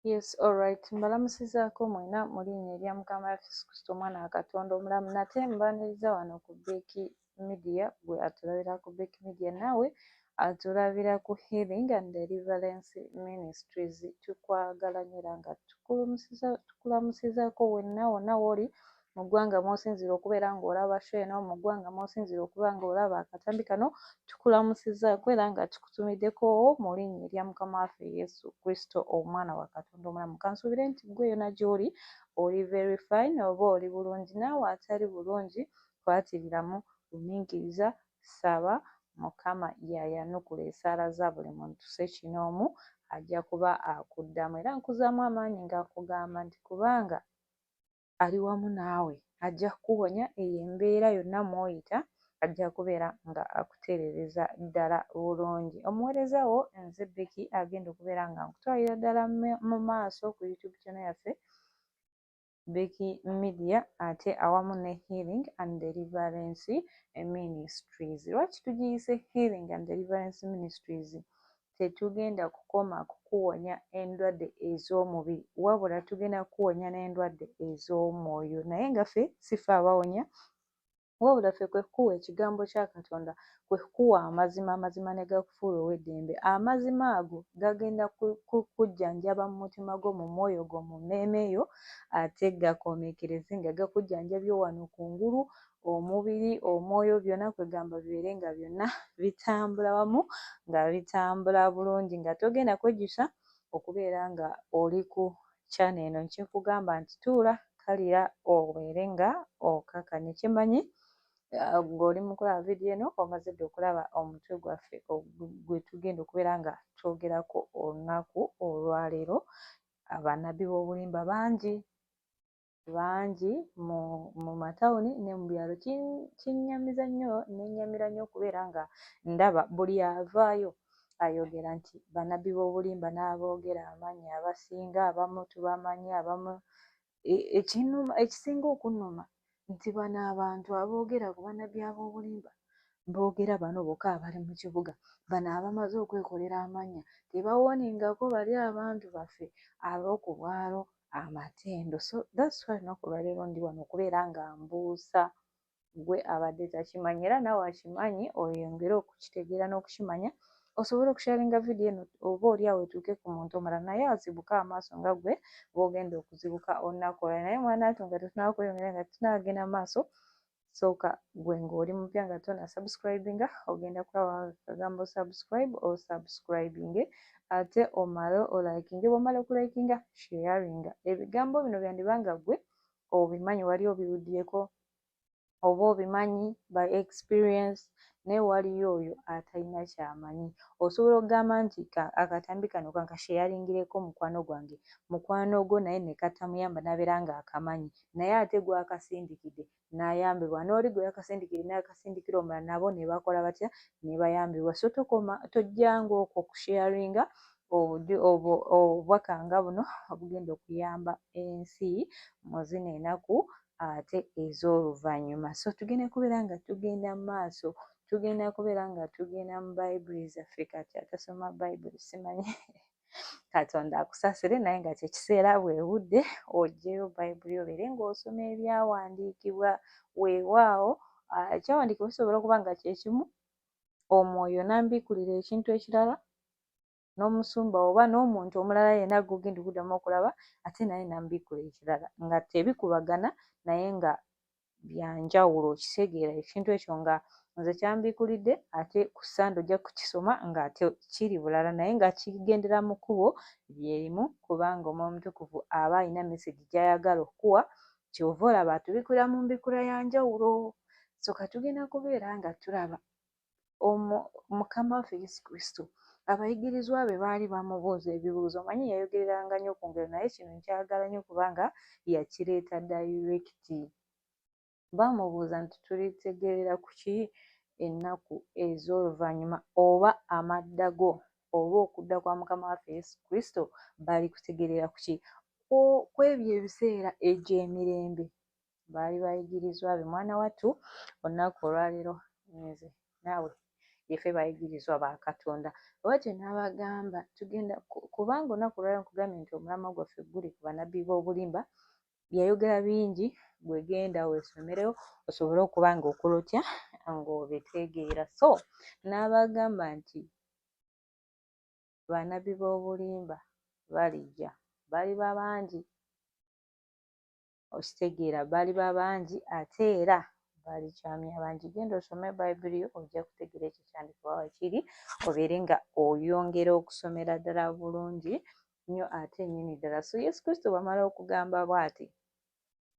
Yes, alright. Mbalamusizaako mwena mu linnya erya Mukama waffe Yesu Kristo, Omwana wa Katonda omulamu. Nate mbaniriza wano ku Becky Media, gwe atulabira ku Becky Media, naawe atulabira ku Healing and Deliverance Ministries. Tukwagala nnyo era nga tukulamusizaako wenna wonna w'oli mu ggwanga mw'osinziira okubeera ng'olaba show eno, mu ggwanga mw'osinziira okuba ng'olaba akatambi kano. Tukulamusizaako era nga tukutumiddeko mu linnya erya Mukama waffe Yesu Kristo, Omwana wa Katonda omulamu. Kansuubire nti ggwe yona gy'oli oli very fine oba oli bulungi. Naawe atali bulungi, kwatiriramu, gumiikiriza, saba. Mukama yayanukula essaala za buli muntu ssekinoomu, ajja kuba akuddamu. Era nkuzaamu amaanyi nga nkugamba nti kubanga ali wamu naawe, ajja kukuwonya eyo embeera yonna mw'oyita, ajja kubeera nga akutereereza ddala bulungi. Omuweereza wo nze Becky, agenda okubeera nga nkutwalira ddala mu maaso ku YouTube channel yaffe Becky Media, ate awamu ne Healing and Deliverance Ministries. Lwaki tugiyise Healing and Deliverance Ministries? Tetugenda kukoma kukuwonya endwadde ez'omubiri, wabula tugenda kukuwonya n'endwadde ez'omwoyo. Naye nga ffe si ffe abawonya, wabula ffe kwe kukuwa ekigambo kya Katonda, kwe kukuwa amazima, amazima ne gakufuula ow'eddembe. Amazima ago gagenda kukujjanjaba mu mutima gwo, mu mwoyo gwo, mu mmeeme yo, ate gakomekereze nga gakujjanjabye wano kungulu, omubiri, omwoyo, byonna, kwegamba bibeere nga byonna bitambula wamu, nga bitambula bulungi, nga togenda kwejjusa okubeera nga oli ku channel eno. Nkikugamba nti tuula kalira obeere nga okakkanye. Kyemmanyi ng'oli mu kulaba vidiyo eno, omaze dda okulaba omutwe gwaffe gwe tugenda okubeera nga twogerako olunaku olwaleero. Bannabbi b'obulimba bangi bangi mu matawuni ne mu byalo. Kinnyamiza nnyo, nennyamira nnyo okubeera nga ndaba buli avaayo ayogera nti bannabbi b'obulimba, n'aboogera amannya. Abasinga abamu tubamanyi, abamu. Ekisinga okunnuma nti bano abantu aboogera ku bannabbi ab'obulimba boogera bano bokka abali mu kibuga, bano abamaze okwekolera amannya. Tebawooningako bali abantu baffe ab'oku bwalo amatendo. So that's why olunaku olwaleero ndi wano okubeera nga mbuusa gwe abadde takimanyi, era naawe akimanyi oyongere okukitegeera n'okukimanya, osobole okusharinga vidiyo eno oba oli awo etuuke ku muntu omulala naye azibuke amaaso nga gwe bw'ogenda okuzibuka olunaku olwaleero. Naye mwana wattu, nga tetunnaba kweyongera, nga tetunnagenda mu maaso, sooka gwe ng'oli mupya nga tonna subscribinga, ogenda kulaba akagambo "subscribe", osubscribinge, ate omale olikinge. Bw'omala okulikinga, sharinga. Ebigambo bino byandiba nga gwe obimanyi, wali obiwuliddeko oba obimanyi by experience, naye waliyo oyo atalina kyamanyi. Osobola okugamba nti akatambi kano kankasharingireko mukwano gwange, mukwano gwo naye ne katamuyamba n'abeera ng'akamanyi, naye ate gw'akasindikidde n'ayambibwa, n'oli gwe yakasindikidde n'akasindikira omulala, nabo ne bakola batya? Ne bayambibwa. So tokoma, tojjanga okwo okusharinga obubaka nga buno obugenda okuyamba ensi mu zino ennaku ate ez'oluvannyuma. So tugenda kubeera nga tugenda mu maaso, tugenda kubeera nga tugenda mu Bayibuli zaffe. Kati atasoma Bayibuli, simanyi, Katonda akusaasire, naye nga kyekiseera bwe budde oggyeyo Bayibuli obeere ng'osoma ebyawandiikibwa. Weewaawo ekyawandiikibwa kisobola okuba nga kye kimu, omwoyo n'ambikkulira ekintu ekirala, n'omusumba oba n'omuntu omulala yenna gw'ogenda okuddamu okulaba ate naye n'ambikkula ekirala, nga tebikubagana naye nga bya njawulo. Okitegeera ekintu ekyo nga nze kyambikkulidde, ate ku Ssande ojja kukisoma ng'ate kiri bulala, naye nga kigendera mu kkubo lye limu, kubanga Omwoyo Omutukuvu aba alina message gy'ayagala okkuwa. Ky'ova olaba atubikkulira mu mbikkula ya njawulo. So ka tugenda kubeera nga tulaba Mukama waffe Yesu Kristo. Abayigirizwa be baali bamubuuza ebibuuzo. Omanyi yayogereranga nnyo ku ngero, naye kino nkyagala nnyo kubanga yakireeta direct. Baamubuuza nti tulitegeerera ku ki ennaku ez'oluvannyuma, oba amadda go, oba okudda kwa Mukama waffe Yesu Kristo balikutegeerera ku ki? Ku ebyo ebiseera egy'emirembe baali bayigirizwa be. Mwana wattu, olunaku olwaleero nze naawe Yeffe bayigirizwa ba Katonda. Bwatyo n'abagamba tugenda kubanga olunaku olwaleero nkugambye nti omulamwa gwaffe guli ku bannabbi b'obulimba. Yayogera bingi, gwe genda weesomerewo osobole okuba nga okola otya ng'obitegeera. So n'abagamba nti bannabbi b'obulimba balijja, baliba bangi. Okitegeera, baliba bangi ate era balikyamya bangi. Genda osome Bayibuli yo ojja kutegeera ekyo ekyandikibwa wakiri obeere nga oyongera okusomera ddala bulungi nnyo ate nnyini ddala. So Yesu Kristo bw'amala okugamba bw'ati,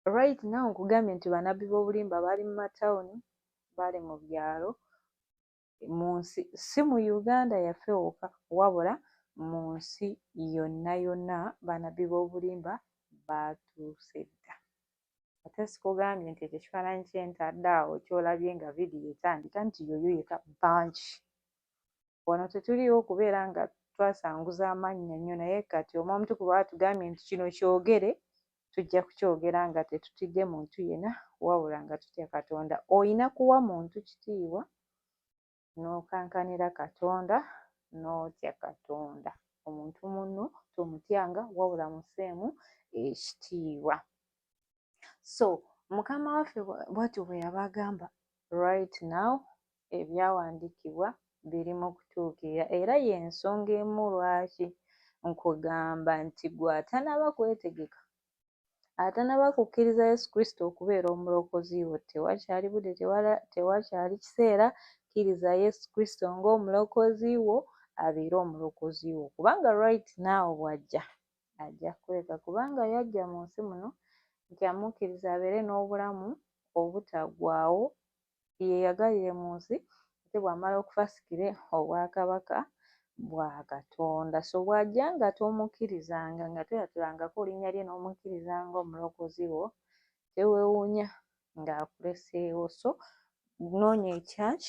right now nkugambye nti bannabbi b'obulimba bali mu matawuni, bali mu byalo, mu nsi, si mu Uganda yaffe wokka wabula mu nsi yonna yonna bannabbi b'obulimba baatuuse dda. Ate sikugambye nti ekyo ekifaananyi kye ntadde awo ky'olabye nga vidiyo etandika nti y'oyo yekka, bangi. Wano tetuliiwo kubeera nga twasanguza amannya nnyo naye kati Omwoyo Omutukuvu bw'aba atugambye nti kino kyogere, tujja kukyogera nga tetutidde muntu yenna wabula nga tutya Katonda. Olina kuwa muntu kitiibwa n'okankanira Katonda n'otya Katonda. Omuntu munno tomutyanga wabula musseemu ekitiibwa. So Mukama waffe bw'atyo bwe yabagamba right now ebyawandiikibwa biri mu kutuukirira era y'ensonga emu lwaki nkugamba nti ggwe atanaba kwetegeka, atanaba kukkiriza Yesu Kristo okubeera omulokozi wo, tewakyali budde, tewakyali kiseera, kkiriza Yesu Kristo ng'omulokozi wo abeere omulokozi wo kubanga right now bw'ajja ajja kukuleka kubanga yajja mu nsi muno nti amukkiriza abeere n'obulamu obutaggwaawo yeeyagalire mu nsi ate bw'amala okufa asikire obwakabaka bwa Katonda. So bw'ajja nga tomukkirizanga nga toyatulangako linnya lye n'omukkiriza ng'omulokozi wo, teweewuunya ng'akuleseewo. So noonya e-church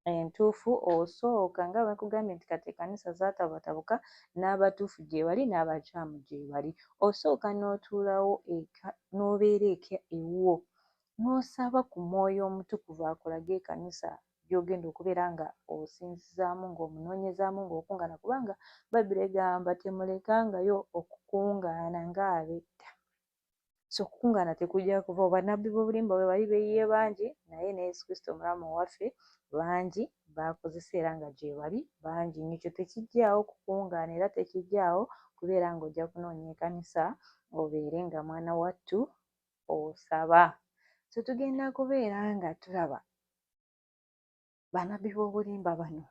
entuufu osooka nga bwe nkugambye nti kati ekkanisa zaatabutabuka n'abatuufu gye bali n'abakyamu gye bali. Osooka n'otuulawo eka n'obeera eka ewuwo n'osaba ku Mwoyo Omutukuvu akulage ekkanisa gy'ogenda okubeera nga osinzizaamu ng'omunoonyezaamu ng'okungaana kubanga Bayibuli egamba temulekangayo okukungaana ng'ab'edda. So okukungaana tekujja kuva bannabbi b'obulimba bwe bali beeyiye bangi naye ne Yesu Kristo omulamu owaffe bangi b'akozesa era nga gye bali bangi nnyo. Ekyo tekiggyaawo kukungaana era tekiggyaawo kubeera ng'ojja kunoonya ekkanisa obeere nga mwana wattu osaba. So tugenda kubeera nga tulaba bannabbi b'obulimba bano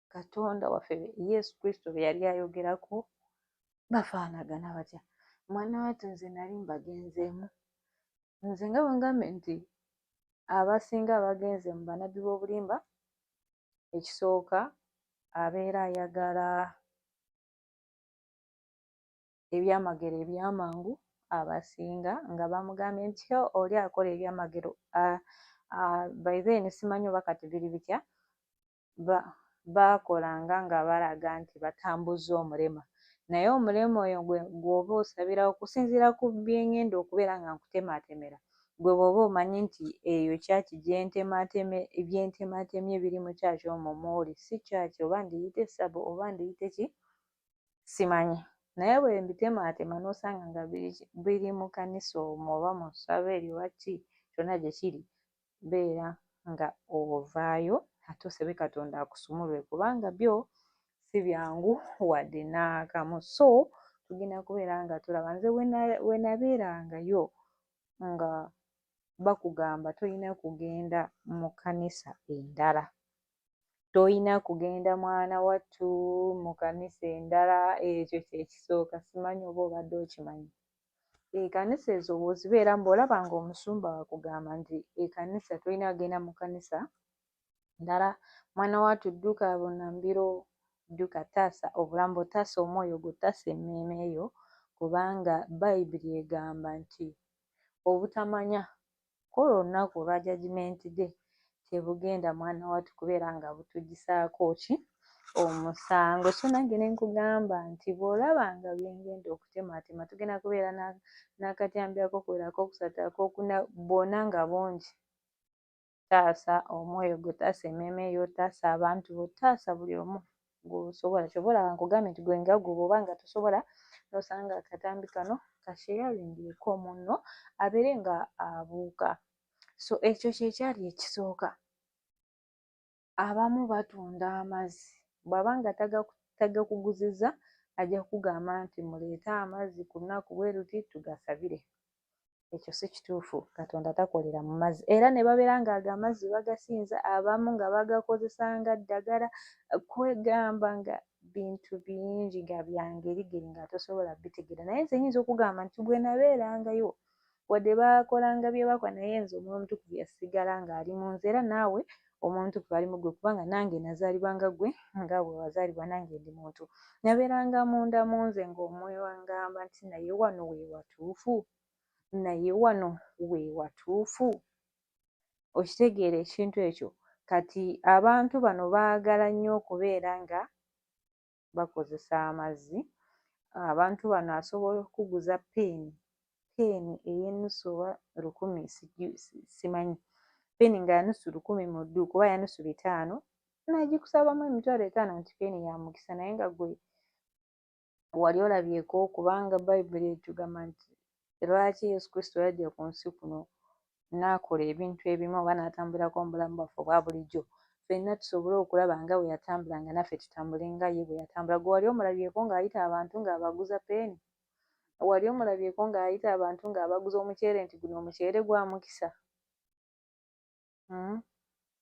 Katonda waffe Yesu Kristo be yali ayogerako bafaanagana batya. Mwana wattu nze nali mbagenzeemu. Nze nga bwe ngambye nti abasinga abagenze mu bannabbi b'obulimba, ekisooka abeera ayagala ebyamagero eby'amangu abasinga nga bamugambye nti oli akola ebyamagero by then simanyi oba kati biri bitya baakolanga nga balaga nti batambuza omulema naye omulema oyo gw'oba osabira okusinziira ku bye ŋŋenda okubeera nga nkutemaatemera gwe bw'oba omanyi nti eyo church gye ntemaatemye biri mu church omwo mw'oli si church oba ndiyite ssabo oba ndiyite ki simanyi naye bwe mbitemaatema n'osanga nga biri mu kkanisa omwo oba mu ssabo eryo oba ki kyonna gye kiri beera nga ovaayo ate osabe Katonda akusumulule kubanga byo si byangu wadde n'akamu. So tugenda kubeera nga tulaba nze we nabeerangayo nga bakugamba tolina kugenda mu kkanisa endala. Tolina kugenda mwana wattu mu kkanisa endala ekyo kye kisooka simanyi oba obadde okimanyi. Ekkanisa ezo bw'ozibeeramu bw'olaba ng'omusumba akugamba nti ekkanisa tolina kugenda mu kkanisa ndala, mwana wattu dduka bunnambiro, dduka taasa obulamu bwo, taasa omwoyo gwo, taasa emmeeme yo kubanga Bayibuli egamba nti obutamanya kw'olwo olunaku olwa judgement day tebugenda mwana wattu kubeera nga butuggyisaako ki omusango. So nange ne nkugamba nti bw'olaba nga bye ngenda okutemaatema tugenda kubeera n'akatambi akookusatu, akookuna bwonna nga bungi. Taasa omwoyo gwo, taasa emmeeme yo, taasa abantu bo, taasa buli omu gw'osobola. Ky'ova olaba nkugambye nti gwe nga ggwe bw'oba nga tosobola n'osanga akatambi kano kasheyaringireko munno abeere nga abuuka. So ekyo kye kyali ekisooka. Abamu batunda amazzi, bw'aba nga tagakuguzizza ajja kukugamba nti muleete amazzi ku lunaku bwe luti tugasabire. Ekyo si kituufu, Katonda takolera mu mazzi. Era ne babeera nga ago amazzi bagasinza, abamu nga bagakozesa nga ddagala, kwegamba nga bintu bingi nga bya ngerigeri nga tosobola bitegeera. Naye nze nnyinza okugamba nti bwe nabeerangayo wadde baakolanga bye bakola naye nze Omwoyo Omutukuvu yasigala ng'ali mu nze era naawe Omwoyo Omutukuvu ali mu ggwe kubanga nange nazaalibwa nga ggwe nga bwe wazaalibwa nange ndi muntu. Nabeeranga munda mu nze ng'Omwoyo angamba nti naye wano we watuufu, naye wano we watuufu. Okitegeera ekintu ekyo? Kati abantu bano baagala nnyo okubeera nga bakozesa amazzi. Abantu bano asobola okukuguza peeni, peeni ey'ennusu oba lukumi simanyi, peeni nga ya nusu lukumi mu dduuka oba ya nusu bitaano n'agikusabamu 50,000 nti peeni ya mukisa naye nga ggwe wali olabyeko kubanga Bayibuli etugamba nti lwaki Yesu Kristo yajja ku nsi kuno n'akola ebintu ebimu oba n'atambulirako mu bulamu bwaffe obwa bulijjo ffenna tusobole okulaba nga bwe yatambula nga naffe tutambule nga ye bwe yatambula. Gwe wali omulabyeko ng'ayita abantu ng'abaguza peeni? Wali omulabyeko ng'ayita abantu ng'abaguza omuceere nti guno omuceere gwa mukisa? Hmm?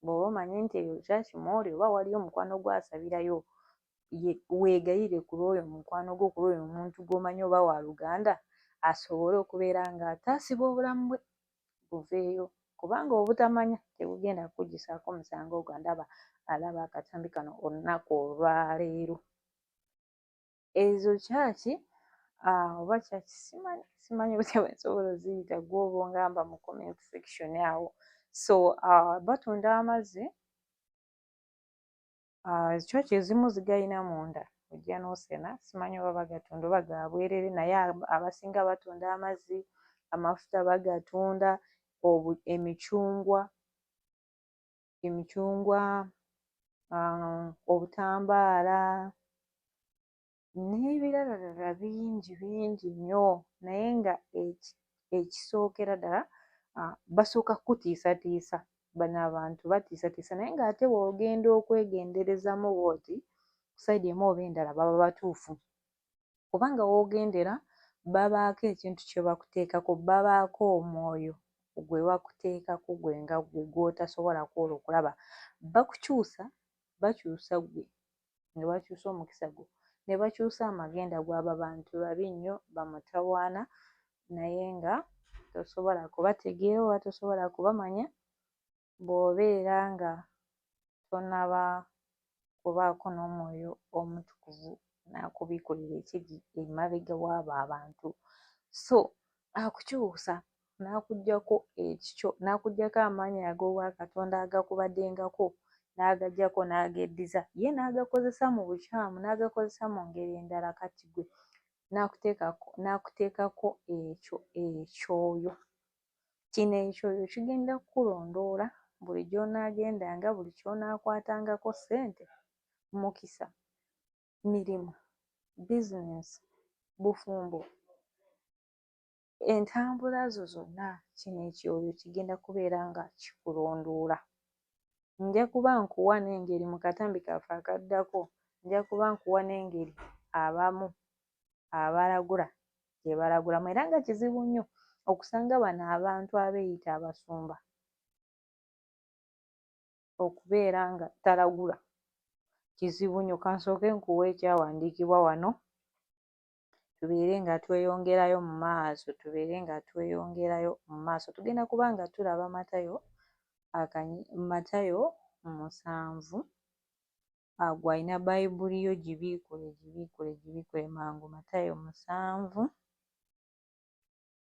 Bw'oba omanyi nti eyo kyaki mw'oli oba waliyo mukwano gwo asabirayo, weegayirire ku lw'oyo mukwano gwo, ku lw'oyo omuntu gw'omanyi oba wa luganda asobole okubeera ng'ataasibwa obulamu bwe buveeyo kubanga obutamanya tebugenda kukuggyisaako musango ogwo ndaba alaba akatambi kano olunaku olwaleero. Ezo kyaki oba kyaki simanyi simanyi butya bwe nsobola oziyita ggwe oba ongamba mu comment section awo. So batunda amazzi Church ezimu zigayina munda ojja n'osena simanyi oba bagatunda oba ga bwereere naye abasinga batunda amazzi, amafuta bagatunda, emicungwa, emicungwa, obutambaala n'ebiralalala bingi bingi nnyo naye nga ekisookera ddala basooka kukutiisatiisa. Bano abantu batiisatiisa naye ng'ate bw'ogenda okwegenderezamu bw'oti ku sayidi emu oba endala baba batuufu kubanga w'ogendera babaako ekintu kye bakuteekako, babaako omwoyo gwe bakuteekako ggwe nga ggwe gw'otasobola kwolwo kulaba. Bakukyusa, bakyusa ggwe ne bakyusa omukisa gwo ne bakyusa amagenda go. Abo bantu babi nnyo, ba mutawaana naye nga tosobola kubategeera oba tosobola kubamanya bw'obeera nga tonnaba kubaako n'Omwoyo Omutukuvu n'akubikkulira ekiri emabega w'abo abantu. So akukyusa n'akuggyako ekikyo, n'akuggyako amaanyi ag'obwakatonda agakubaddengako n'agaggyako n'ageddiza ye n'agakozesa mu bukyamu, n'agakozesa mu ngeri endala kati ggwe n'akuteekako n'akuteekako ekyo ekyoyo. Kino ekyoyo kigenda kukulondoola buli gy'onaagendanga, buli ky'onaakwatangako ssente, mukisa, mirimu, bizinensi, bufumbo, entambula zo zonna kino ekyoyo kigenda kubeera nga kikulondoola. Nja kuba nkuwa n'engeri mu katambi kaffe akaddako nja kuba nkuwa n'engeri abamu abalagula gye balagulamu era nga kizibu nnyo okusanga bano abantu abeeyita abasumba okubeera nga talagula kizibu nnyo. Kansooke nkuwe ekyawandiikibwa wano tubeere nga tweyongerayo mu maaso, tubeere nga tweyongerayo mu maaso. Tugenda kuba nga tulaba Matayo akanyi Matayo musanvu gwe alina Bayibuli yo gibiikule gibiikule gibiikule mangu Matayo musanvu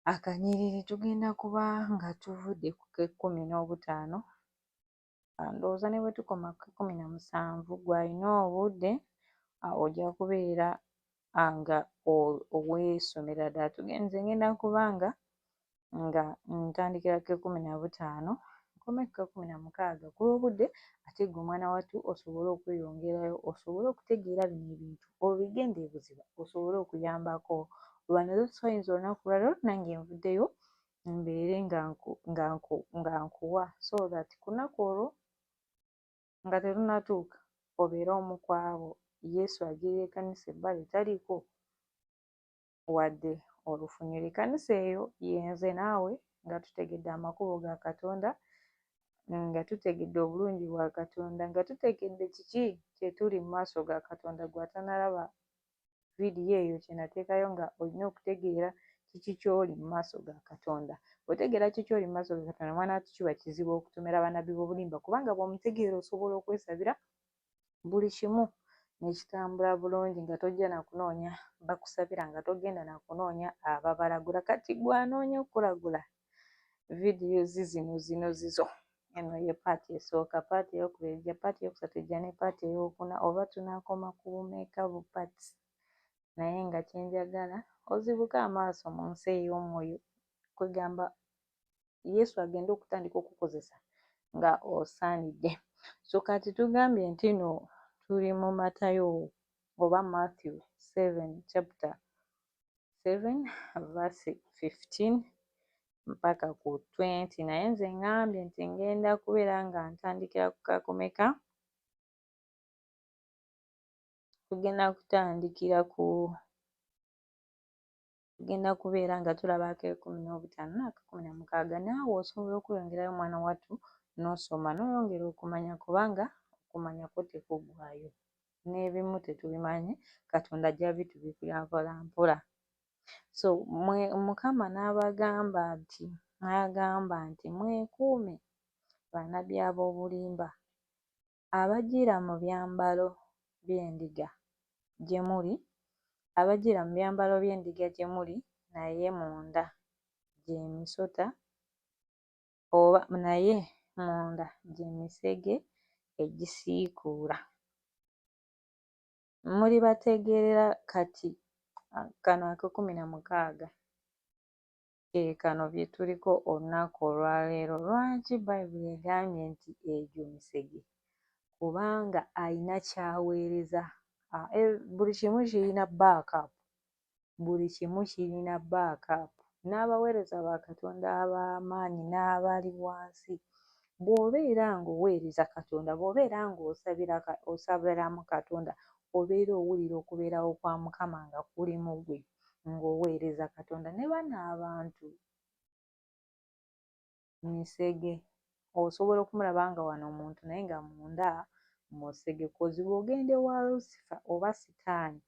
akanyiriri tugenda kuba nga tuvudde ku k'ekkumi n'obutaano ndowooza ne bwe tukoma ku k'ekkumi na musanvu gwe alina obudde ojja kubeera nga weesomera ddala. Nze ngenda kuba nga ntandikira ku k'ekkumi na butaano. tukome ku ka16 ku lw'obudde, ate ggwe omwana wattu osobole okweyongerayo, osobole okutegeera bino ebintu, obigende ebuziba, osobole okuyambako bano. That's olunaku lwaleero nange nvuddeyo mbeere nga nkuwa so that ku lunaku olwo nga terunatuuka obeere omu ku abo Yesu agirira ekkanisa ebbali etaliiko wadde olufunyiro. Ekkanisa eyo yenze naawe nga tutegedde amakubo ga Katonda, nga tutegedde obulungi bwa Katonda, nga tutegedde kiki kye tuli mu maaso ga Katonda. Gwe atanalaba vidiyo eyo kye nateekayo, nga olina okutegeera kiki ky'oli mu maaso ga Katonda. Bw'otegeera kiki ky'oli mu maaso ga Katonda, mwana wattu, kiba kizibu okutomera bannabbi b'obulimba, kubanga bw'omutegeera osobola okwesabira buli kimu ne kitambula bulungi, nga tojja na kunoonya bakusabira, nga togenda na kunoonya ababalagula. Kati gwe anoonya okulagula, vidiyo zino zizo. Eno ye part esooka, part eyokubiri ejja, part eyokusatu ejja, ne part eyokuna. Oba tunaakoma ku bumeka bu parts, naye nga kyenjagala ozibuke amaaso mu nsi ey'omwoyo, kwegamba Yesu agenda okutandika okukozesa nga osaanidde. So kati tugambye nti no tuli mu Matayo oba Matthew 7, chapter 7 verse 15 mpaka ku 20, naye nze ŋŋambye nti ngenda kubeera nga ntandikira ku kakumeka. Tugenda kutandikira ku, tugenda kubeera nga tulaba ak'e15 n'aka16. Naawe osobola okweyongerayo, mwana wattu, n'osoma n'oyongera okumanya, kubanga okumanya kwo tekuggwaayo, n'ebimu tetubimanyi, Katonda ajja bitubikulira mpola mpola. So Mukama n'abagamba nti, n'agamba nti, "Mwekuume bannabbi ab'obulimba abajjira mu byambalo by'endiga gye muli, abajjira mu byambalo by'endiga gye muli, naye munda gy'emisota, oba naye munda gy'emisege egisiikuula. Mulibategeerera." Kati kano ak'e16 ke kano bye tuliko olunaku olwaleero. Lwaki Bayibuli egambye nti egyo misege? Kubanga ayina ky'aweereza. Buli kimu kirina backup, buli kimu kirina backup. N'abaweereza ba Katonda ab'amaanyi n'abali wansi, bw'obeera ng'oweereza Katonda, bw'obeera ng'osabiramu Katonda, obeera owulira okubeerawo kwa Mukama nga kuli mu ggwe ng'oweereza Katonda. Ne bano abantu misege, osobola okumulaba nga wano omuntu naye nga munda musege. 'Cause bw'ogenda ewa Lucifer oba Sitaani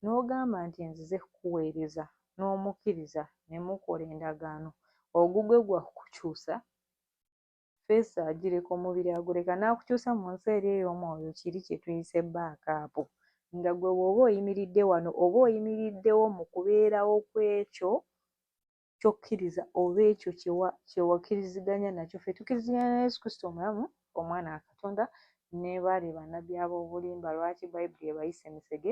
n'ogamba nti nzize kukuweereza, n'omukkiriza ne mukola endagaano, ogugwe gwa kukyusa face, agireka, omubiri aguleka n'akukyusa mu nsi eri ey'omwoyo, kiri kye tuyise backup. Nga ggwe bw'oba oyimiridde wano, oba oyimiriddewo mu kubeerawo kw'ekyo ky'okkiriza oba ekyo kye wakkiriziganya nakyo. Ffe tukkiriziganya na Yesu Kristo omulamu, omwana wa Katonda, ne bali bannabbi ab'obulimba. Lwaki Bayibuli ebayise emisege?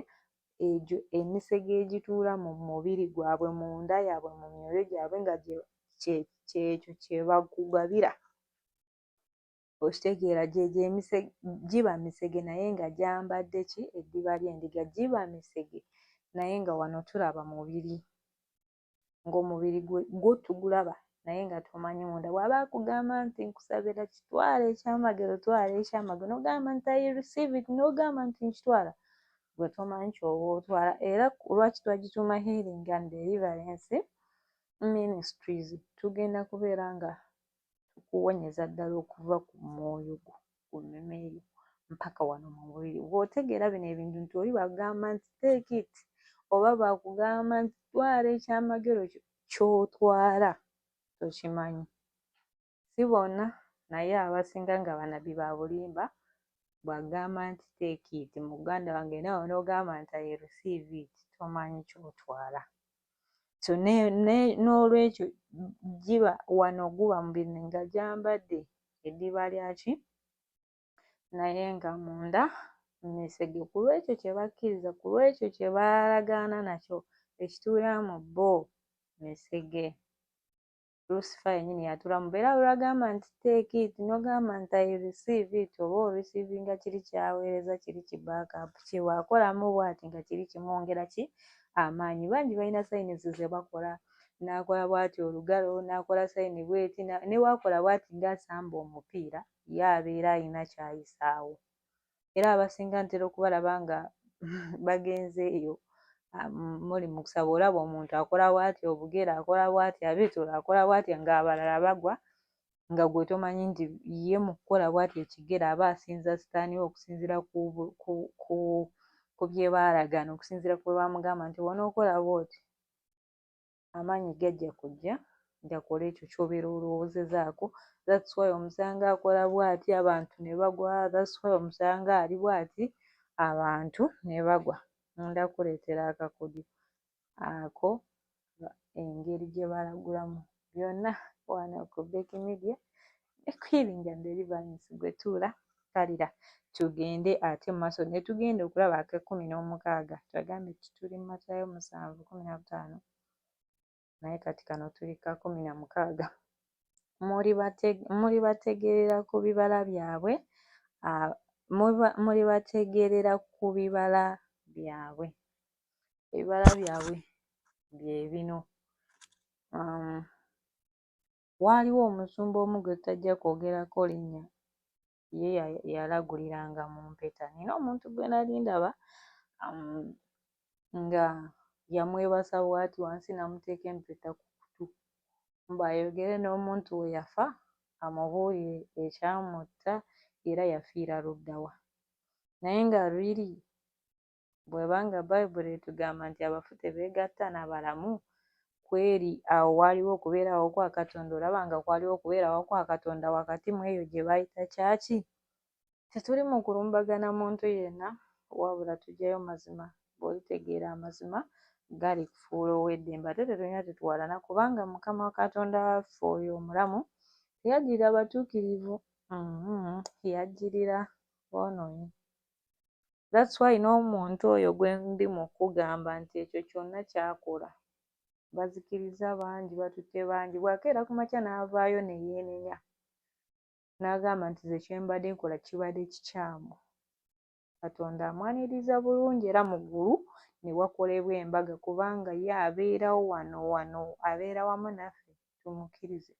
Egyo emisege egituula mu mubiri gwabwe, munda yaabwe, mu myoyo gyabwe, nga kyekyo kye bakugabira. Okitegeera? Gyegyo emisege giba misege naye nga gyambadde ki? Eddiba ly'endiga. Giba misege naye nga wano tulaba mubiri, ng'omubiri gwo tugulaba naye nga tomanyi munda. Bw'aba akugamba nti nkusabira, kitwala ekyamagero, twala ekyamagero, n'ogamba nti I receive it, n'ogamba nti nkitwala, gwe tomanyi ky'oba otwala. Era lwaki twagituuma Healing and Deliverance Ministries? Tugenda kubeera nga tukuwonyeza ddala okuva ku mwoyo gwo, ku mmeeme yo, mpaka wano mu mubiri. Bw'otegeera bino ebintu nti oli bagamba nti take it, oba bakugamba nti twala ekyamagero kyo, ky'otwala tokimanyi. Si bonna, naye abasinga nga bannabbi ba bulimba. Bw'agamba nti take it, muganda wange, naawe n'ogamba nti I receive it, tomanyi ky'otwala. So n'olwekyo giba wano guba mubiri nga gyambadde eddiba lyaki, naye nga munda misege. Ku lw'ekyo kye bakkiriza, ku lw'ekyo kye baalagaana nakyo, ekituula mu bo misege. Lucifer yennyini y'atuulamu. Era lw'agamba nti take it, n'ogamba nti I receive it, oba oreceivinga kiri ky'aweereza kiri ki backup ki. Bw'akolamu bw'ati nga kiri kimwongera ki amaanyi. Bangi balina signs ze bakola, n'akola bw'ati olugalo, n'akola sign bw'eti, ne bw'akola bw'ati ng'asamba omupiira, ye abeera ayina ky'ayisaawo. Era abasinga ntera okubalaba nga bagenze eyo muli mu kusaba, olaba omuntu akola bw'ati obugere, akola bw'ati abitula, akola bw'ati ng'abalala bagwa, nga ggwe tomanyi nti ye mu kukola bw'ati ekigere aba asinza sitaani we okusinziira ku bye baalagaana, okusinziira ku bwe baamugamba nti bw'onookola bw'oti amaanyi gajja kujja gakole ekyo ky'obeera olowoozezaako. That's why omusanga akola bw'ati abantu ne bagwa, that's why omusanga ali bw'ati abantu ne bagwa. Ngenda kukuleetera akakodyo ako engeri gye balagulamu byonna wano ku Becky Media ne Healing and Deliverance. Gwe tuula kalira tugende ate mu maaso ne tugenda okulaba ak'ekkumi n'omukaaga. Twagambye nti tuli mu Matayo 7:15, naye kati kano tuli ka 16. Mulibategeerera ku bibala byabwe, mulibategeerera ku bibala byabwe. Ebibala byabwe bye bino. Waaliwo omusumba omu gwe tutajja kwogerako linnya, ye yalaguliranga mu mpeta. Nina omuntu gwe nali ndaba nga yamwebasa bw'ati wansi n'amuteeka empeta ku kutu mbu ayogere n'omuntu we yafa amubuulire ekyamutta era yafiira ludda wa. Naye nga really bw'eba nga Bayibuli etugamba nti abafu tebeegatta na balamu, kweri awo waaliwo okubeerawo kwa Katonda, olaba nga kwaliwo okubeerawo kwa Katonda wakati mu eyo gye bayita kyaki? Tetuli mu kulumbagana muntu yenna, wabula tuggyayo mazima. Bw'olitegeera amazima galikufuula ow'eddembe. Ate tetulina tetuwalana kubanga Mukama Katonda waffe oyo omulamu teyajjirira batuukirivu, yajjirira boonoonyi. That's why n'omuntu oyo gwe ndi mu kugamba nti ekyo kyonna ky'akola bazikiriza bangi, batutte bangi, bw'akeera ku makya n'avaayo ne yeenenya n'agamba nti nze kye mbadde nkola kibadde kikyamu, Katonda amwaniriza bulungi era mu ggulu ne wakolebwa embaga kubanga ye abeerawo wano wano abeera wamu naffe tumukkirize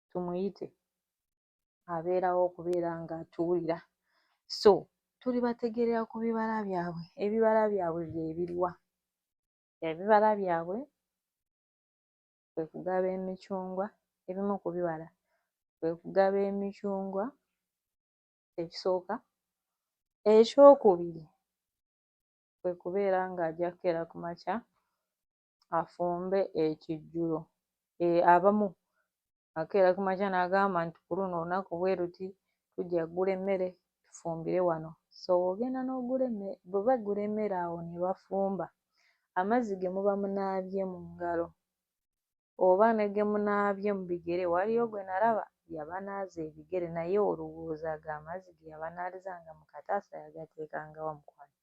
tumuyite abeerawo okubeera ng'atuwulira. So tulibategeerera ku bibala byabwe. Ebibala byabwe bye biriwa? Ebibala byabwe kwe kugaba emicungwa, ebimu ku bibala kwe kugaba emicungwa ekisooka. Ekyokubiri kwe kubeera ng'ajja kukeera ku makya afumbe ekijjulo. Abamu akeera ku makya n'agamba nti ku luno olunaku bwe luti tujja kugula emmere tufumbire wano. So bw'ogenda n'ogula emmere, bwe bagula emmere awo ne bafumba, amazzi ge muba munaabye mu ngalo oba ne ge munaabye mu bigere, waliyo gwe nalaba yabanaaza ebigere naye olowooza ago amazzi ge yabanaalizanga mu kataasa yagateekanga wa mukwano?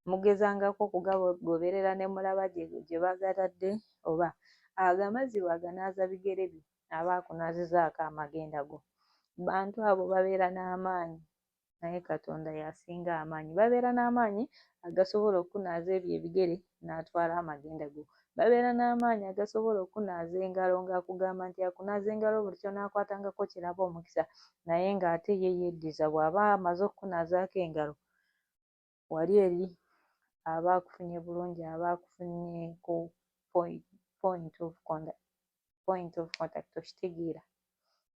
Mugezangako okugagoberera ne mulaba gye bagatadde oba ago amazzi bw'aganaaza bigere byo aba akunaazizaako amagenda go. Bantu abo babeera n'amaanyi naye Katonda y'asinga amaanyi. Babeera n'amaanyi agasobola okukunaaza ebyo ebigere n'atwala amagenda go. Babeera n'amaanyi agasobola okukunaaza engalo ng'akugamba nti akunaaza engalo buli ky'onaakwatangako kiraba omukisa naye ng'ate ye yeddiza bw'aba amaze okukunaazaako engalo wali eri aba akufunye bulungi aba akufunyeeko point of contact okitegeera.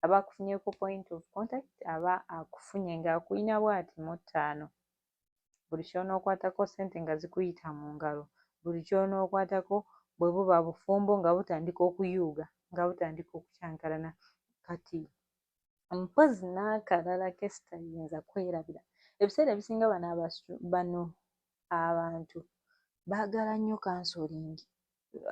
Aba akufunyeeko point of contact aba akufunye ng'akuyina bw'ati mu ttaano. Buli ky'onookwatako ssente nga zikuyita mu ngalo, buli ky'onookwatako bwe buba bufumbo nga butandika okuyuuga nga butandika okukyankalana. Kati mpozzi n'akalala ke sitayinza kwerabira, ebiseera ebisinga bano abantu baagala nnyo counselling.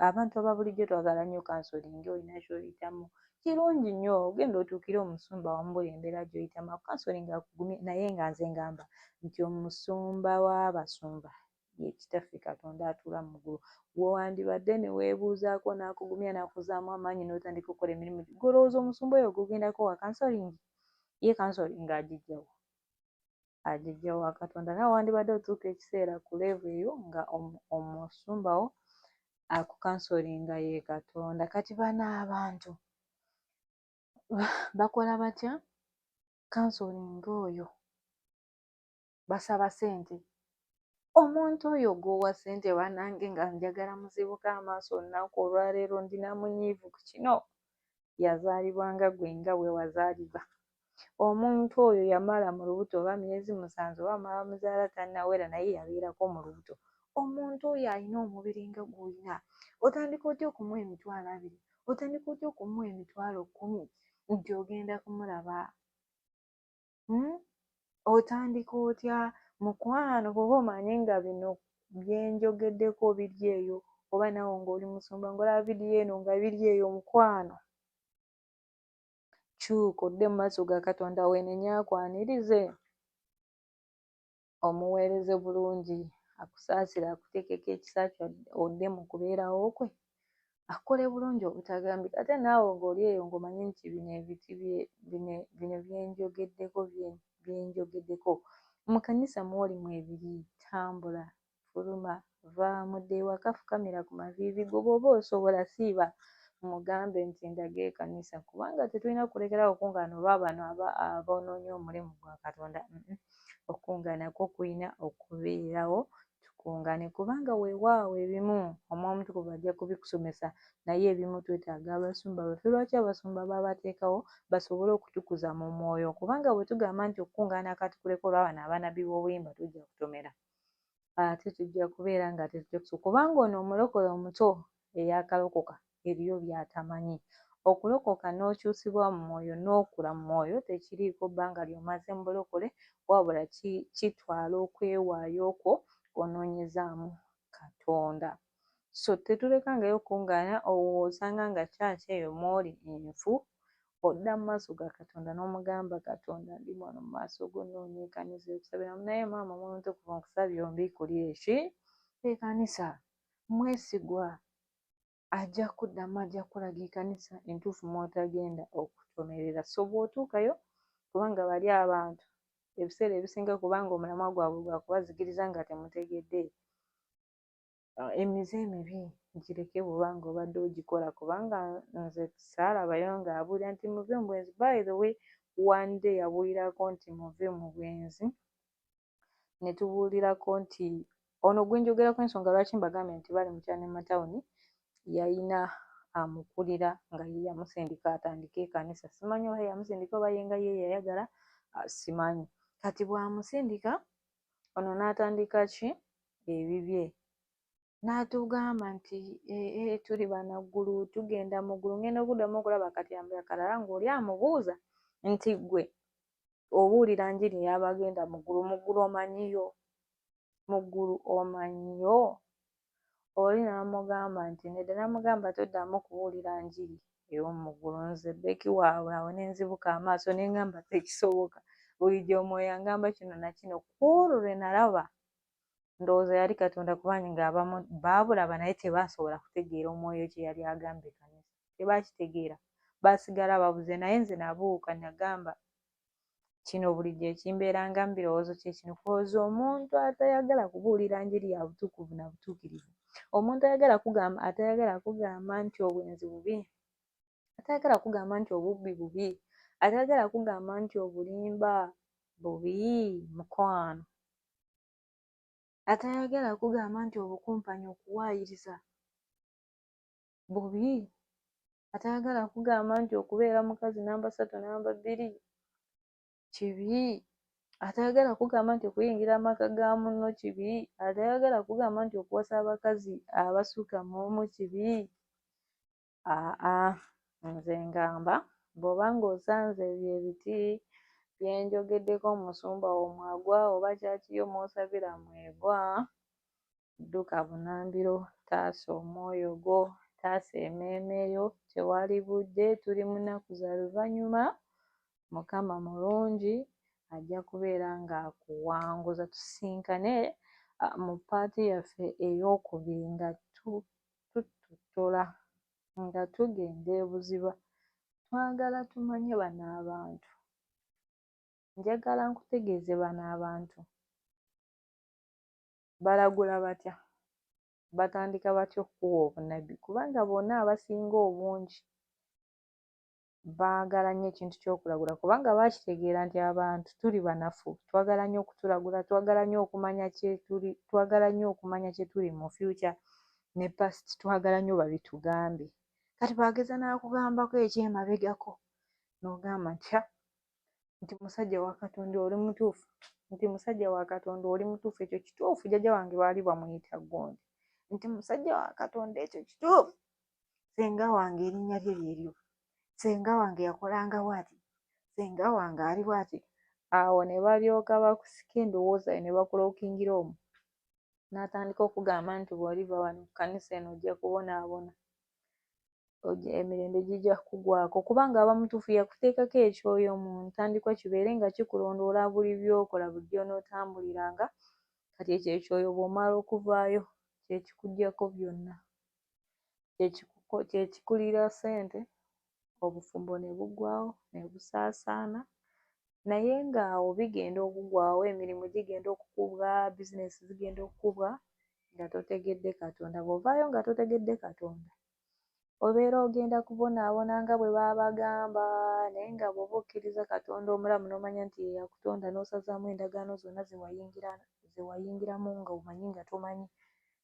Abantu aba bulijjo twagala nnyo counselling, olina ky'oyitamu kirungi nnyo ogenda otuukire omusumba wamubuulire embeera gy'oyitamu akucounsellinge akugumye naye nga nze ngamba nti omusumba w'abasumba Ye Kitaffe Katonda atuula mu ggulu gwe wandibadde ne weebuuzaako n'akugumya n'akuzaamu amaanyi n'otandika okukola emirimu gyo. Ggwe olowooza omusumba oyo gw'ogendako wa counselling? Ye counselling agiggya wa? Agiggya wa Katonda. Naawe wandibadde otuuka ekiseera ku level eyo nga omusumba wo akucounsellinga ye Katonda. Kati bano abantu bakola batya? Counselling oyo basaba ssente. Omuntu oyo gw'owa ssente bannange nga njagala muzibuke amaaso olunaku olwaleero ndi na munyiivu ku kino. Yazaalibwa nga ggwe nga bwe wazaalibwa. Omuntu oyo yamala mu lubuto oba myezi 7 oba bamuzaala tannawera naye yabeerako mu lubuto. Omuntu oyo alina omubiri nga gw'olina, otandika otya okumuwa 20,000? Otandika otya okumuwa 10,000 nti ogenda kumulaba? Hmm? Otandika otya mukwano bw'oba omanyi nga bino bye njogeddeko biri eyo oba naawe ng'oli musumba ng'olaba vidiyo eno nga biri eyo mukwano. Kyuka odde mu maaso ga Katonda weenenye akwanirize, omuweereze bulungi, akusaasire akuteekeko ekisa kye odde mu kubeerawo kwe, akukole bulungi obutagambika. Ate naawe ng'oli eyo ng'omanyi nti bino ebiti bino bye njogeddeko bye njogeddeko mu kkanisa mw'oli mwebiri, tambula, fuluma, vaamu, dda ewaka, fukamira ku maviivi go bw'oba osobola siiba mugambe nti ndaga ekanisa kubanga tetulina kulekerawo okukungaana olwa bano aboonoonye omulimu gwa Katonda. Okukungaana kwo kulina okubeerawo tukungaane kubanga weewaawo ebimu Omwoyo Omutukuvu ajja kubikusomesa naye ebimu twetaaga abasumba baffe. Lwaki abasumba baabateekawo? Basobole okutukuza mu mwoyo kubanga bwe tugamba nti okukungaana ka tukuleke olwa bano abanabbi b'obulimba tujja kutomera ate tujja kubeera nga tetujja kusobola kubanga ono omulokole omuto eyaakalokoka eriyo by'atamanyi. Okulokoka n'okyusibwa mu mwoyo n'okula mu mwoyo tekiriiko bbanga ly'omaze mu bulokole wabula kitwala okwewaayo kwo onoonyezaamu Katonda. So tetulekangayo kukungaana osanga nga church eyo mw'oli nfu odda mu maaso ga Katonda n'omugamba Katonda ndi wano mu maaso go nnoonya ekanisa ey'okusabiramu naye maama Omwoyo Omutukuvu nkusabye ombikkulire ki ekanisa mwesigwa ajja kuddamu ajja kukulaga ekanisa entuufu mw'otagenda okutomerera. So bw'otuukayo kubanga bali abantu ebiseera ebisinga kubanga omulamwa gwabwe gwa kubazikiriza nga temutegedde emize emibi gireke bw'oba nga obadde ogikola kubanga nze saalabayo ng'abuulira nti muve mu bwenzi. By the way, one day yabuulirako nti muve mu bwenzi ne tubuulirako nti ono gwe njogerako ensonga lwaki mbagambye nti bali mu kyalo ne mu tawuni yalina amukulira nga ye yamusindika atandike ekanisa. Simanyi oba ye yamusindika oba ye nga ye yayagala simanyi. Kati bw'amusindika ono n'atandika ki ebibye n'atugamba nti ee tuli banaggulu tugenda mu ggulu ngenda okuddamu okulaba akatambi akalala ng'oli amubuuza nti ggwe obuulira njiri y'abagenda mu ggulu, mu ggulu omanyiyo? Mu ggulu omanyiyo? Oli n'amugamba nti nedda n'amugamba toddamu kubuulira njiri ey'omu ggulu nze Becky waabwe awo ne nzibuka amaaso ne ŋŋamba tekisoboka bulijjo omwoyo angamba kino na kino ku olwo lwe nalaba ndowooza yali Katonda kubanga ng'abamu baabulaba naye tebaasobola kutegeera omwoyo kye yali agamba ekkanisa tebaakitegeera baasigala babuze naye nze nabuuka nagamba kino bulijjo ekimbeeranga mu birowoozo kye kino kwoza omuntu atayagala kubuulira njiri ya butukuvu na butuukirivu omuntu ayagala kugamba atayagala kugamba nti obwenzi bubi atayagala kugamba nti obubbi bubi atayagala kugamba nti obulimba bubi mukwano atayagala kugamba nti obukumpanya okuwaayiriza bubi atayagala kugamba nti okubeera mukazi namba 3 namba 2 kibi atayagala kugamba nti okuyingira amaka ga munno kibi atayagala kugamba nti okuwasa abakazi abasukka mu omu kibi aa nze ngamba bw'oba ng'osanze ebyo ebiti bye njogeddeko omusumba wo mwagwa oba church yo mw'osabira mwegwa dduka bunambiro taasa omwoyo gwo taasa emmeeme yo tewali budde tuli mu nnaku za luvannyuma Mukama mulungi ajja kubeera ng'akuwanguza tusisinkane. Mu part yaffe eyookubiri nga tuttottola nga tugenda ebuziba, twagala tumanye bano abantu. Njagala nkutegeeze bano abantu balagula batya, batandika batya okukuwa obunnabbi, kubanga bonna abasinga obungi baagala nnyo ekintu ky'okulagula, kubanga baakitegeera nti abantu tuli banafu, twagala nnyo okutulagula, twagala nnyo okumanya kye tuli, twagala nnyo okumanya kye tuli mu future ne past, twagala nnyo babitugambe. Kati bw'ageza n'akugambako ekyemabegako n'ogamba nti ha, nti musajja wa Katonda oli mutuufu, nti musajja wa Katonda oli mutuufu, ekyo kituufu, jjajja wange baali bamuyita gundi, nti musajja wa Katonda ekyo kituufu, ssenga wange erinnya lye lyeryo, ssenga wange yakolanga bw'ati, ssenga wange ali bw'ati. Awo ne balyoka bakusika endowooza yo ne bakulookingira omwo, n'atandika okugamba nti bw'oliva wano ku kkanisa eno ojja kubonaabona, emirembe gijja kuggwaako, kubanga aba mutuufu, yakuteekako ekyoyo mu ntandikwa kibeere nga kikulondoola buli by'okola, buli gy'onootambuliranga. Kati ekyo ekyoyo bw'omala okuvaayo kye kikuggyako byonna, kye kikuliira ssente, obufumbo ne buggwaawo ne busaasaana. Naye ng'awo bigenda okuggwaawo, emirimu gigenda okukubwa, bizinensi zigenda okukubwa nga totegedde Katonda. Bw'ovaayo nga totegedde Katonda, obeera ogenda kubonaabona nga bwe baabagamba. Naye nga bw'oba okkiriza Katonda omulamu n'omanya nti ye yakutonda, n'osazaamu endagaano zonna ze wayingiramu nga omanyi nga tomanyi,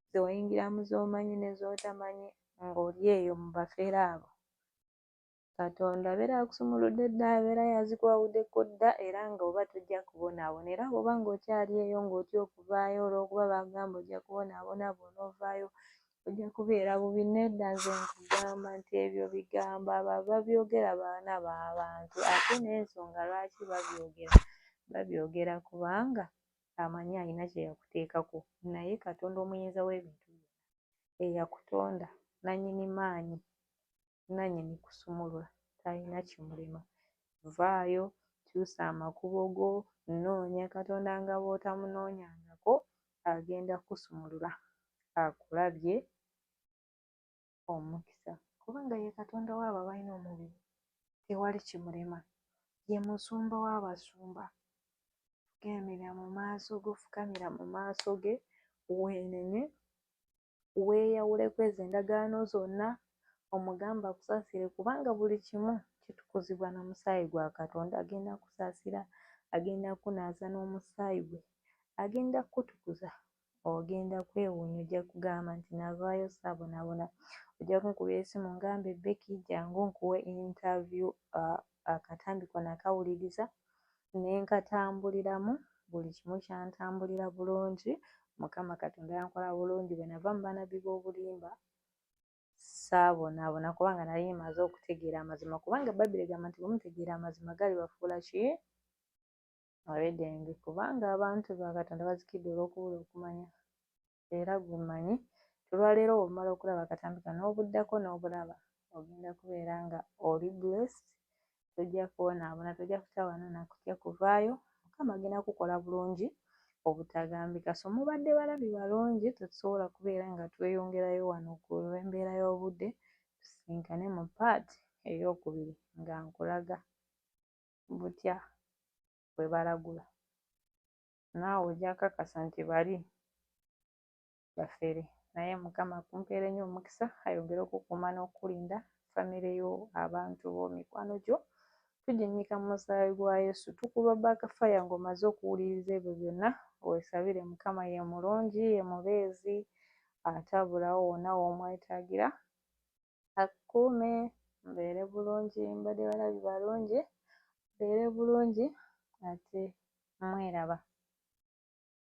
ze wayingiramu z'omanyi ne z'otamanyi, ng'oli eyo mu bafere abo, Katonda abeera akusumuludde dda, abeera yazikwawuddeko dda, era ng'oba tojja kubonaabona. Era bw'oba ng'okyali eyo ng'otya okuvaayo olw'okuba baagamba ojja kubonaabona, bw'onoovaayo ojja kubeera bubi, nedda, nze nkugamba nti ebyo bigambo abo ababyogera baana b'abantu, ate n'ensonga lwaki babyogera, babyogera kubanga amanyi alina kye yakuteekako. Naye Katonda omuyinza w'ebintu byonna eyakutonda, nannyini maanyi, nannyini kusumulula, talina kimulema. Vaayo, kyusa amakubo go, noonya Katonda nga bw'otamunoonyangako, agenda kukusumulula akulabye omukisa, kubanga ye Katonda w'abo abalina omubiri, tewali kimulema, ye musumba w'abasumba. Fukamira mu maaso go, fukamira mu maaso ge, weenenye, weeyawule ku ezo endagaano zonna, omugambe akusaasire, kubanga buli kimu kitukuzibwa na musaayi gwa Katonda. Agenda kukusaasira, agenda kukunaaza n'omusaayi gwe, agenda kukutukuza, ogenda kwewuunya, ojja kugamba nti navaayo saabonaabona. Ojja kunkubira essimu ngambe, "Becky, jangu nkuwe interview, akatambi ko nakawuliriza ne nkatambuliramu, buli kimu kyantambulira bulungi, Mukama Katonda yankola bulungi. Bwe nava mu bannabbi b'obulimba saabonaabona, kubanga nali maze okutegeera amazima," kubanga Bayibuli egamba nti bwe mutegeera amazima galibafuula ki? Ab'eddembe. Kubanga abantu ba Katonda bazikidde olw'okubula okumanya. Era gwe mmanyi olwaleero bw'omala okulaba akatambi kano n'obuddako n'obulaba, ogenda kubeera nga oli blessed, tojja kubonaabona, tojja kutawaana na kutya kuvaayo. Mukama agenda kukola bulungi obutagambika. So mubadde balabi balungi, tetusobola kubeera nga tweyongerayo wano ku lw'embeera y'obudde. Tusisinkane mu part ey'okubiri nga nkulaga butya bwe balagula. Naawe ojja kakasa nti bali bafere. Naye Mukama akumpeere nnyo omukisa, ayongere okukuuma n'okukulinda, famire yo, abantu bo, mikwano gyo, tuginnyika mu musaayi gwa Yesu. Tukuba backfire ng'omaze okuwuliriza ebyo byonna, weesabire Mukama, ye mulungi, ye mubeezi, atabulawo wonna w'omwetaagira. Akukuume, mubeere bulungi, mbadde balabi balungi, mubeere bulungi ate mweraba.